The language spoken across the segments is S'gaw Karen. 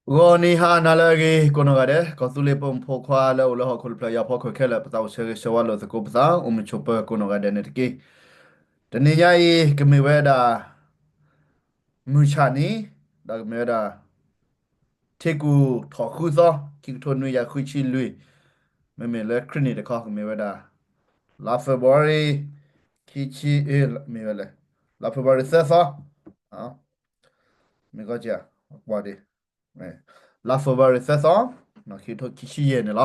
ဂီၤနံၤဟါနၤလၢအဂ့ၤ ကိးနီၢ်ဂၤဒဲး ကီၢ်သူလ့ၤပိာ်မုၣ်ဖိခွါလၢအိၣ်လၢဟီၣ်ခိၣ်တဖျၢၣ်ညါဖီခိၣ်ခဲလၢာ် ပသးအိၣ်ဆၢဂ့ၤဆၢဝါလိာ်သကိးပသး အိၣ်မုာ်ဆိးပၢၤကိးနီၢ်ဂၤဒဲးန့ၣ်တက့ၢ်. တနံၤညါအံၤ ကမ့ၢ်ဝဲဒၣ် မုၢ်ဆၣ်နံၤ ဒီးကမ့ၢ်ဝဲဒၣ် ထံကူၣ်ထီၣ်ဃုသီ ခံကထိနွံကယၤဃုဆံလွံၢ် မ့မ့ၢ်လၢခရံာ်နံၣ်တခီ ကမ့ၢ်ဝဲဒၣ် လါ February ခံဆံ မ့ၢ်ဝဲလဲၣ် လါ February သၢသီ မ့ၢ်ကီက လါ February သၢသီ ခံကထိခံဆံယဲၢ်န့ၣ်လီၤ.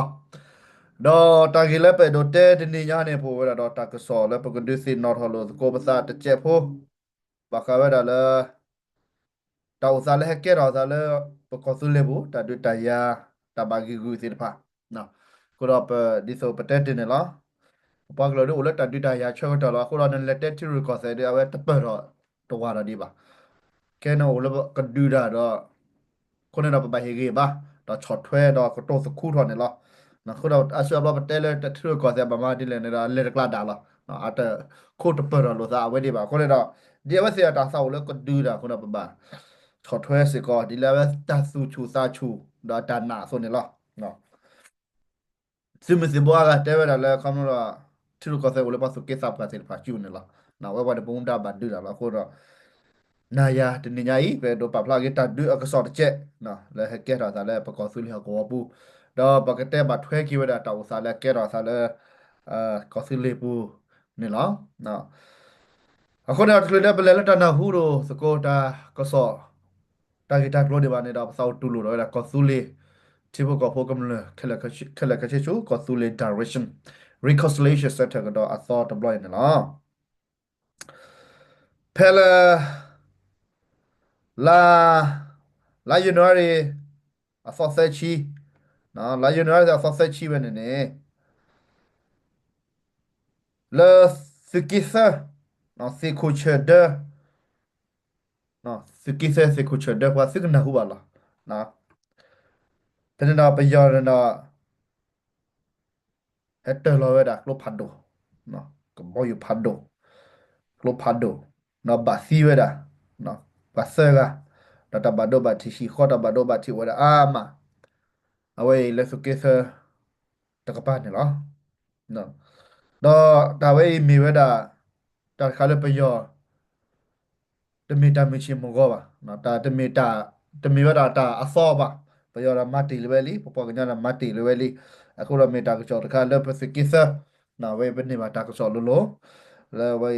ဒီးတၢ်ဂ့ၢ်လၢပအဲၣ်ဒိးတဲတနံၤညါန့ၣ် ပအိၣ်ဝဲဒၣ်ဒီးတၢ်ကစီၣ်လၢပကဒုးသ့ၣ်နီၣ်ထီၣ်လိာ်သကိးပသး တစဲးဖိ ဘၣ်ဃးဝဲဒၣ်လၢ တၢ်အိၣ်သးလၢဟဲကဲထီၣ်သးလၢ ပကီၢ်သူလ့ၤပူၤ တၢ်ဒုးတၢ်ယၤ တၢ်ဘၣ်ဂံာ်ဂူာ်သ့ၣ်တဖၣ် အဃိဒီးပ ဒ်သိးပတဲတ့ၢ်န့ၣ်လီၤ. ပပှၤကလုာ်ဒုးအိၣ်လၢတၢ်ဒုးတၢ်ယၤဆၢကတီၢ်လီၤ. အဃိဒီးနလဲၤတဲထံရူၢ်ကီၢ်သဲးဒီး အဝဲတပၢၢ်ထီၣ်တဝၢ်ဒီးဒံးဘၣ်. ခဲန့ၣ်အိၣ်လၢကဒုးတၢ်ဒီး အဃိန့ၣ်ဒီးပဘၣ်ဟ့ၣ်ဂံၢ်ဘါ ဒီးဆီၣ်ထွဲဒီးကတိၤသခူထီၣ်န့ၣ်လီၤ. အဃိဒီးအါစုအါဘျီပတဲလၢထံရူၢ်ကီၢ်သဲးဘၣ်မၤဒ်လဲၣ်န့ၣ်ဒီး လဲၤတကျါဒၣ်လီၤ. အတခိၣ်တပၢၢ်ထီၣ်လိာ်သးအဝဲဒံးဘၣ်. အဃိန့ၣ်ဒီး ဒ်အဝဲသ့ၣ်အတၢ်သးအိၣ်လၢကဒုးတၢ်အဃိဒီးပဘၣ် ဆီၣ်ထွဲစ့ၢ်ကီး ဒ်လၢအဝဲတၢ်သူၣ်ဆူၣ်သးဆူၣ် ဒီးတၢ်နာ်အသိးန့ၣ်လီၤ. သုးမုၢ်သံၣ်ဘိအါဂၤတဲဝဲဒၣ်လၢ ခီဖျိဒီး ထံရူၢ်ကီၢ်သဲးအိၣ်လၢပှၤသူၣ်က့သးပှၢ်သ့ၣ်တဖၣ်စုန့ၣ်လီၤ. အဝဲပှၤန့ၣ် ပမူဒါဘၣ်ဒုးတၢ်လီၤ. အဃိဒီး နၤယၤတနံၤညါအံၤ ပအဲၣ်ဒိးပာ်ဖျါက့ၤတၢ်ဒုးအကစီၣ်တစဲး လၢဟဲကဲထီၣ်သးလၢပကီၢ်သူလ့ၤဟီၣ်ကဝီၤပူၤ, ဒီးပကတဲဘၣ်ထွဲက့ၤဝဲဒၣ်တၢ်အိၣ်သးလၢကဲထီၣ်သးလၢ ကီၢ်သူလ့ၤပူၤန့ၣ်လီၤ. အဃိန့ၣ် တချုးလၢပလဲၤလၢတၢ်နၢ်ဟူဒီးသကိးတၢ်ကစီၣ် တၢ်ဂ့ၢ်တၢ်ကျိၤဒံးဘၣ်န့ၣ်ဒီး ပသးအိၣ်တူၢ်လိာ်ဒီးဝဲဒၣ်ကီၢ်သူလ့ၤ ထံဖိကီၢ်ဖိကမျၢၢ် ခဲလၢာ်ခဲဆ့ဆူ ကီၢ်သူလ့ၤ Direction Reconciliation Center ကဒီးအသီတဘျီအံၤန့ၣ်လီၤ. ဖဲလၢ လါ လါ January အသီသၢဆံ, လါ January အသီသၢဆံဝဲန့ၣ်န့ၣ် လၢသုးက့သၢ သ့ၣ်ခိၣ်ဆၢၣ်ဒၢ သုးက့သၢ သ့ၣ်ခိၣ်ဆၢၣ်ဒၢ ပှၤသုကနၢ်ဟူဘၣ်လီၤ. ဖဲန့ၣ်ဒီးပယီၤန့ၣ်ဒီး ဟဲတၢၢ်လီၤဝဲဒၣ်ကျိဖးဒိၣ်, ကဘီယူၤဖးဒိၣ်, ကျိဖးဒိၣ်, ဒီးဘၣ်သံဝဲဒၣ် ပှၤသၢဂၤ, ဒီးတၢ်ဘၣ်ဒိဘၣ်ထံး ဟံၣ်ဃီတၢ်ဘၣ်ဒိဘၣ်ထံးအိၣ်ဝဲဒၣ်အါမး, အဝဲအံၤလၢသုးက့သၢ တကပၤန့ၣ်လီၤ. ဒီးတၢ်ဝဲအံၤမ့ၢ်ဝဲဒၣ် တၢ်တခါလၢပယီၤ တမ့ၢ်တၢ်မုၢ်ဆ့ၣ်မုၢ်ဂီၤဘၣ်, တၢ်တမ့ၢ်တၢ် တမ့ၢ်ဝဲဒၣ်တၢ်အသီဘၣ်, ပယီၤဒီးမၤတ့ၢ်လၢၤဝဲလံ, ပပှၤကညီဒီးမၤတ့ၢ်လၢၤဝဲလံ, အဃိဒီးမ့ၢ်တၢ်ကစီၣ်တခါလၢပသုးက့သၢ, ဝဲပန့ၢ်ဘၣ်တၢ်ကစီၣ်လိၤလိၤ, လၢဝဲ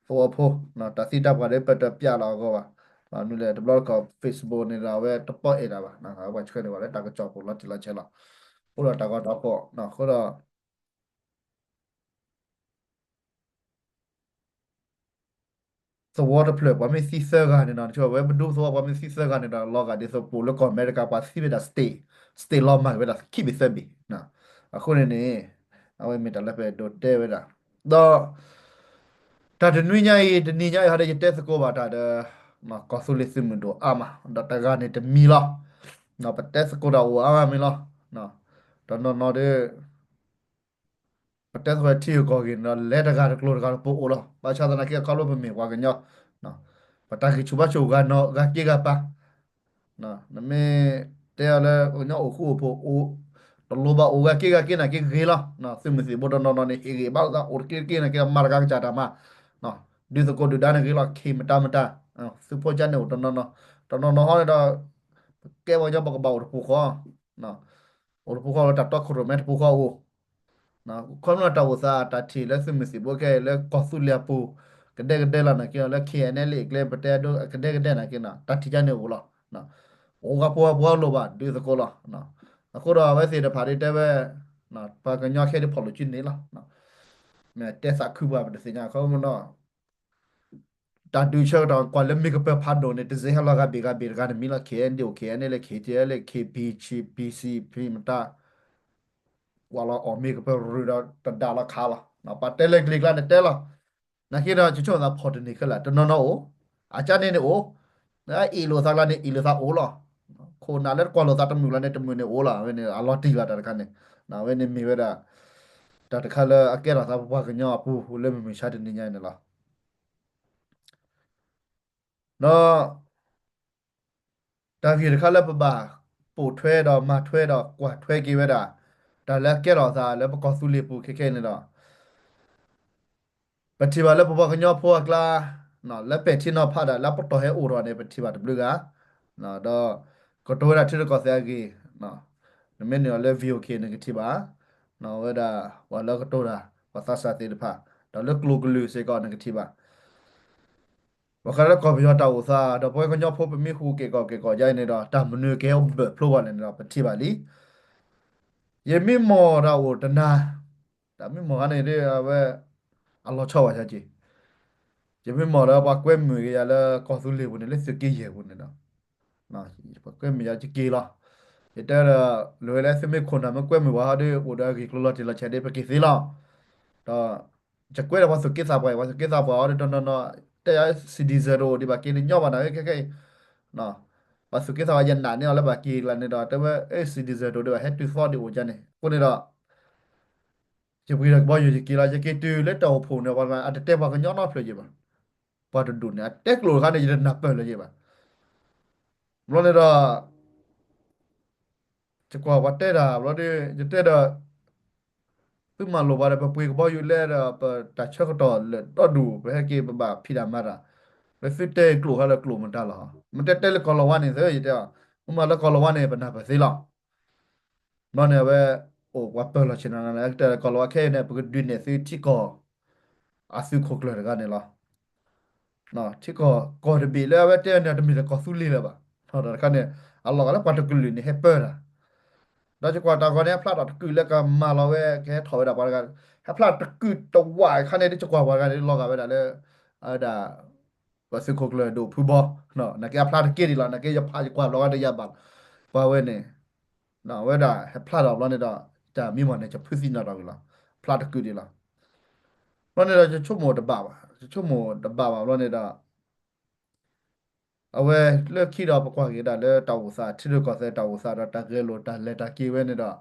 အံၤ သဝီဖိ, တၢ်သံတၢ်ပှၢ်ဒီးပတပျးလီၤအဂီၢ်ဘၣ်, နုၤလဲၣ်တဘျီတခီၣ် Facebook န့ၣ်ဒီး အဝဲတပီၣ်အဲၣ်ဒၣ်ဘၣ်, အဝဲဆှၢန့ၢ်ဝဲလၢတၢ်ကစီၣ်ပူၤလီၤတံၢ်လီၤဆဲးလီၤ, အိၣ်ဒီးတၢ်ဂီၤတၢ်ဖီၣ်, အဃိဒီး သဝီတဖျၢၣ် ပှၤမ့ၢ်သံသၢဂၤန့ၣ်ဒီး နဆိဝဲပဒူသဝီ ပှၤမ့ၢ်သံသၢဂၤန့ၣ်ဒီး လီၤဂာ်ဒ်သိးပအိၣ်လၢကီၢ်အမဲရကၤ ပှၤသံဝဲဒၣ် state, state လီၤမၢ်ဝဲဒၣ်ခံဘ့ၣ်သၢဘ့ၣ်, အဃိန့ၣ်န့ၣ် အဝဲမ့ၢ်တၢ်လၢပအဲၣ်ဒိးတဲဝဲဒၣ်, ဒီး တၢ်တနွံညါအံၤ တနံၤညါအံၤဟီဒီး ယတဲသကိးဘၣ်တၢ်ဒီး ကီၢ်သူလ့ၤသုးမုၢ်ဒိၣ်အါမး ဒီးတဂၤန့ၣ်တမံၤလီၤ, ပတဲသကိးတၢ်အိၣ်အါမးမ့ၢ်လီၤ, တနီၤနီၤဒီး ပတဲသကိးထံဂုၤကီၢ်ဂၤန့ၣ်ဒီး လဲၤတဂၤတကျိၤတဂၤတပူၤအိၣ်လီၤ. ဘၣ်ဆၣ်သနာ်က့ အခီဖျိပမ့ၢ်ပှၤကညီ, ပတၢ်ဂံၢ်ဆူၣ်ဘါဆူၣ်ဂၤနီၢ်ဂၤက့ဂၤပၤ, နမ့ၢ်တဲအီၤလၢ ပှၤကညီအိၣ်ဃူအိၣ်ဖိးအိၣ်, တလိၣ်ဘၣ်အိၣ်ဂၤက့ဂၤက့နာ်က့ဂ့ၤလီၤ. သုးမုၢ်သံၣ်ဘိတနီၤနီၤန့ၣ် ဟ့ၣ်ဂံၢ်ဘါလိာ်သးအိၣ်တက့ၢ်တက့ၢ်နာ်က့ဒီး မၤတဂၤကစၢ်တၢ်မၤ, ဒုးသကိးဒုၣ်ဒါန့ၣ်ဂ့ၤလီၤ ခ့မတၤမတၤ, သုးဖိကၠါန့ၣ်အိၣ်တနီၤနီၤ, တနီၤနီၤဟီန့ၣ်ဒီး ကဲပှၤကညီပကဘၣ်အိၣ်တပူၤဃီ အိၣ်တပူၤဃီလၢတၢ်တီခိၣ်ရိၣ်မဲတပူၤဃီအိၣ်, ခီဖျိတၢ်အိၣ်သးတၢ်ထံၣ်လၢသုးမုၢ်သံၣ်ဘိခဲအံၤလၢကီၢ်သူလ့ၤအပူၤ ကဒဲကဒဲလီၤနာ်က့ဒီး လၢ KNLA အကျဲ ပတဲဒိကဒဲကဒဲနာ်က့န့ၣ် တၢ်ထံၣ်ကန့ၣ်အိၣ်လီၤ. အိၣ်ဂၤပူၤဂၤပူၤဂၤလိၣ်ဘၣ်ဒုးသကိးလီၤ. အဃိဒီးအဝဲသ့ၣ်တဖၣ်ဒ်တဲဝဲ ပှၤကညီခဲဒ်ဖီၣ်လိာ်စုန့ၣ်လီၤ. မ့ၢ်တဲသးခုပှၤပတသ့ၣ်ညါခီမ့ၢ်နီၤ တၢ်ဒုးဆၢကတီၢ်ကွၢ်လၢမ့ၢ်ကပၢၤဖးဒိၣ်န့ၣ် တစ့ဟဲလီၤဂၤဘ့ၣ်ဂၤဘ့ၣ်တဂၤတမံၤလီၤ. KNDO KNLA KTLA KPG PC ဖံးမတၤ ကွၢ်လီၤအီၣ်မ့ၢ်ကပၢၤရုၢ်ဒီးတဒါလီၤခးလီၤ. ပှၤတဲလၢကျံၤကျါန့ၣ်တဲလီၤ. နာ်က့ဒီး ကဆိၣ်သးဖီၣ်တန့ၢ်ခဲလၢာ် တနီၤနီၤအိၣ်, အကၠါန့ၣ်န့ၣ်အိၣ်, အ့ၣ်လိာ်သးကျါန့ၣ် အ့ၣ်လိာ်သးအိၣ်လီၤ. ခိၣ်နၢ်လၢတကွၢ်လိာ်သးတမုာ်လီၤန့ၣ် တမုာ်န့ၣ်အိၣ်လီၤ. အဝဲန့ၣ်အလီၤတံၢ်လီၤတၢ်တခါန့ၣ်, အဝဲန့ၣ်မ့ၢ်ဝဲဒၣ် တၢ်တခါလၢအကဲထီၣ်သးပပှၤကညီအပူၤလၢမုၢ်မဆါတနံၤညါအံၤန့ၣ်လီၤ. ဒီး တၢ်ဂ့ၢ်တခါလၢပဘၣ် ပိာ်ထွဲဒီးမၤထွဲဒီးကွၢ်ထွဲက့ၤဝဲဒၣ် တၢ်လၢအကဲထီၣ်အသးလၢပကီၢ်သူလ့ၤပူၤခဲခဲအံၤန့ၣ်ဒီး ပထံၣ်ဘၣ်လၢပပှၤကညီဖိအကျါ လၢပဲာ်ထံနီၤဖးဒၣ်လၢအပတီၢ်ဟဲအိၣ်ထီၣ်န့ၣ် ပထံၣ်ဘၣ်တဘျုးဂၤ ဒီးကတိၤဝဲဒၣ်ထံရူၢ်ကီၢ်သဲးအဂ့ၢ် နမ့ၢ်နုာ်လီၤလၢ V O K နကထံၣ်ဘၣ် ဝဲဒၣ်ပှၤလၢကတိၤတၢ် ပှၤသးစၢ်သ့ၣ်တဖၣ် ဒီးလၢကျိာ်ကလုာ်စ့ၢ်ကီးနကထံၣ်ဘၣ် ဘၣ်ဃးလၢကီၢ်ပယီၤတၢ်အိၣ်သး ဒီးပဝဲကညီဖိပမ့ၢ်ဟူးက့ၤကီၢ်က့ၤကီၢ်ယါအံၤန့ၣ်ဒီး တၢ်မနုၤကဟဲအိၣ်ဘၢၣ်ဖျိဘၣ်လဲၣ်န့ၣ်ဒီး ပထံၣ်ဘၣ်လံ ယမ့ၢ်မီၢ်တၢ်အိၣ်တနၤ တၢ်မ့ၢ်မီၢ်ခါန့ၣ်ဒ်အဝဲ အလီၤဆီဝဲဆၢက့ၤ ယမ့ၢ်မီၢ်ဒီးပှၤကွဲမုာ်က့ၤယၤလၢကီၢ်သူလ့ၤပူၤန့ၣ် လၢသုးက့ယဲၢ်ပူၤန့ၣ်ဒီး ပှၤကွဲမုာ်ယၤယက့ၤလီၤ ယတဲဒီး လဲၤဝဲလၢသုမ့ၢ်ခိၣ်နၢ်မ့ၢ်ကွဲမုာ်ပှၤဟီဒီး အိၣ်ဒီးအဂ့ၢ်ကျိၤလီၤတံၢ်လီၤဆဲးဒီး ပက့ၤသ့လီၤ ဒီး ယကွဲဒီးပှၤသူၣ်က့သးပှၢ်အံၤ ပှၤသူၣ်က့သးပှၢ်အီၤဒီးတနီၤနီၤ တဲယၤ citizen တအိၣ်ဒံးဘၣ်က့ၤန့ၣ်ညီဘၣ်နၤဝဲခဲခဲအံၤ ပှၤသူၣ်က့သးပှၢ် ယနာ်န့ၢ်အီၤလၢဘၣ်က့ၤလၢန့ၣ်ဒီး တဲဝဲ citizen တအိၣ်ဒံးဘၣ် ဟဲတုၤသီဒံးအိၣ်ကန့ၣ် အဃိန့ၣ်ဒီး ယပှ့ၤဒီးကဘီယူၤယက့ၤလီၤ ယက့ၤတုၤလၢတၢ်အိၣ်ဖှိၣ်န့ၣ် ပှၤတတဲပှၤကညီနီတဖျၢၣ်ယံၤဘၣ် ပှၤတဒူၣ်န့ၣ် အတဲကျိာ်တခါန့ၣ် ယတနၢ်ပၢၢ်လၢၤယံၤဘၣ် ဘျီန့ၣ်ဒီး ယကွၢ်ပှၤတဲတၢ်ဘျီဒီး ယတဲဒီး သုမၤလိာ်ပှၤဒီး ပပှ့ၤကဘီယူၤလဲဒီး ပတၢ်ဆၢကတီၢ်လၢာ်ဒီဒူၣ် ပဟဲက့ၤပဘၣ်ဖံးတၢ်မၤတၢ် လၢသုတဲကျိာ်ခါလၢကျိာ်မတၤလီၤ မ့ၢ်တဲတဲလၢကီၢ်လီၤဝါန့ၣ်သ့ ယတဲအီၤ မ့ၢ်မၤလၢကီၢ်လီၤဝါန့ၣ် ပနၢ်ပၢၢ်သ့လီၤ ဘျီန့ၣ်အဝဲ အိၣ်ပှၤပၢၢ်လီၤဆ့ၣ်နီၤန့ၣ် ကတဲလၢကီၢ်လီၤဝါခဲအံၤန့ၣ် ပကဒုးနဲၣ်သုထံကီၢ် အသုးခိၣ်ကျၢၢ်တဂၤန့ၣ်လီၤ ထံကီၢ်ကီၢ်တဘ့ၣ်လၢအဝဲတဲန့ၣ် တမ့ၢ်လၢကီၢ်သူလ့ၤလၢၤဘၣ် တၢ်တခါန့ၣ် အလီၢ်ဂၤလၢပှၤတကလုာ်န့ၣ် ဟဲပၢတၢ် ဒီးယကွၢ်တၢ်ဂီၤန့ၣ် ဟဲဖျါထီၣ်တကုာ်လၢကမၤလီၤဝဲ ကဟဲထီၣ်ဝဲဒၣ်ပှၤတဂၤ ဟဲဖျါတကုာ်တဝးအခါန့ၣ် ဒ်ယကွၢ်ပှၤတဂၤန့ၣ် လီၤဂာ်ဝဲဒၣ်လၢ အဝဲဒၣ် ပသုးခိၣ်ကျၢၢ်ဒိၣ်ဖုဘီ နာ်က့အဖျါတက့ၢ်ဒံးလီၤ နာ်က့ယဖးယကွၢ်ဘျီဂၤဒီးယၤဘၣ်လီၤ ပှၤဝဲန့ၣ် အဝဲဒၣ်ဟဲဖျါထီၣ်ဘျီန့ၣ်ဒီး တၢ်မံမီၢ်န့ၣ် ယဖုသံနီၣ်ထီၣ်ဝံၤလီၤ ဖျါတကုာ်ဒံးလီၤ ဘျီန့ၣ်ဒီး ယဆိကမိၣ်တဘၣ်ဘၣ် ယဆိကမိၣ်တဘၣ်ဘၣ်ဘျီန့ၣ်ဒီး အဝဲလၢခံဒီးပကွၢ်က့ၤဒၣ်လၢတၢ်အိၣ်သး ထံရူၢ်ကီၢ်သဲးတၢ်အိၣ်သးဒီးတၢ်ဂဲၤလိာ်တၢ်လဲၤတၢ်က့ၤဝဲန့ၣ်ဒီး